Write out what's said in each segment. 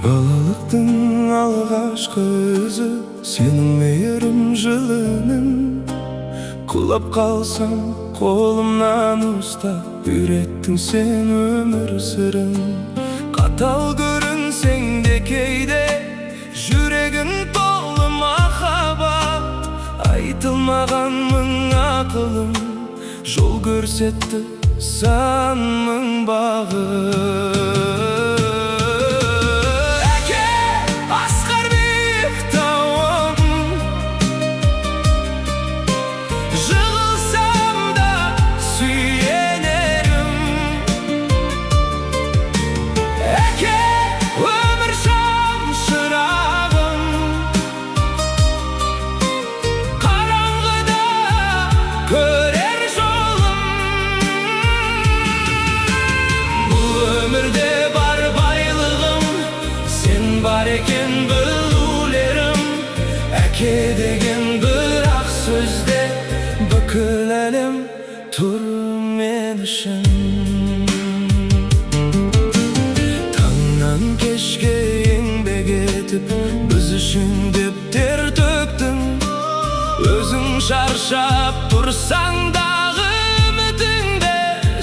Балалықтың алғашқы ізі, сенің мейірім жылының. Құлап қалсам, қолымнан ұстап, үйреттің сен өмір сырын. Қатал көрінсең де кейде, жүрегің толы махаббат. Айтылмаған мың ақылың, жол көрсетті сан мың бағыт. Әке, асқар биік тауым, жығылсам да сүйенерім. Әке, өмір шам шырағым, қараңғыда көрер жолым. Бұл өмірде бар байлығым, сен бар екен білулерім. Әке деген бір ақ сөзде бүкіл әлем тұр мен үшін. Таңнан кешке еңбек етіп, біз үшін деп тер төктің. Өзің шаршап тұрсаң дағы, үмітіңді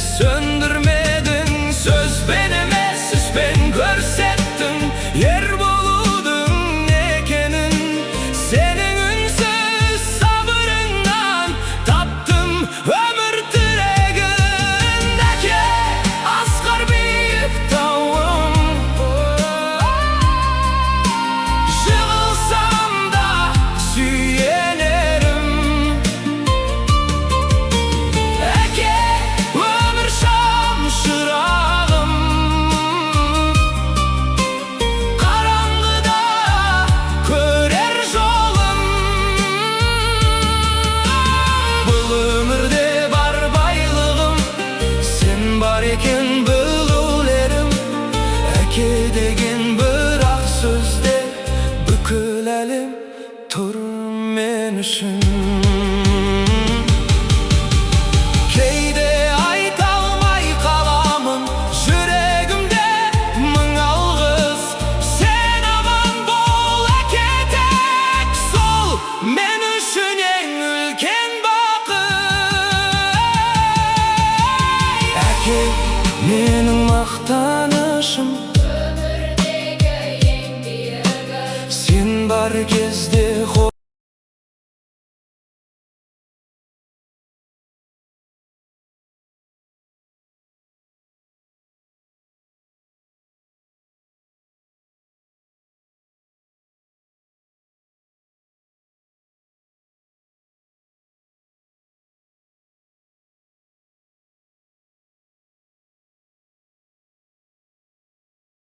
сөндірмедің. Сөзбен емес, іспен көрсеттің ер болудың не екенін. Сенің үнсіз сабырыңнан таптым өмір тірегін. Әке, асқар биік тауым, жығылсам да сүйенерім. Әке, өмір шам шырағым, қараңғыда көрер жолым. Бұл өмірде бар байлығым, сен бар екен білулерім. Әке деген бір ақ сөзде бүкіл әлем тұр мен үшін. Кейде айта алмай қаламын, жүрегімде мың алғыс. Сен аман бол, әке, тек сол мен үшін ең үлкен бақыт. Әке, менің мақтанышым. Өмірдегі ең биігі. Сен бар кезде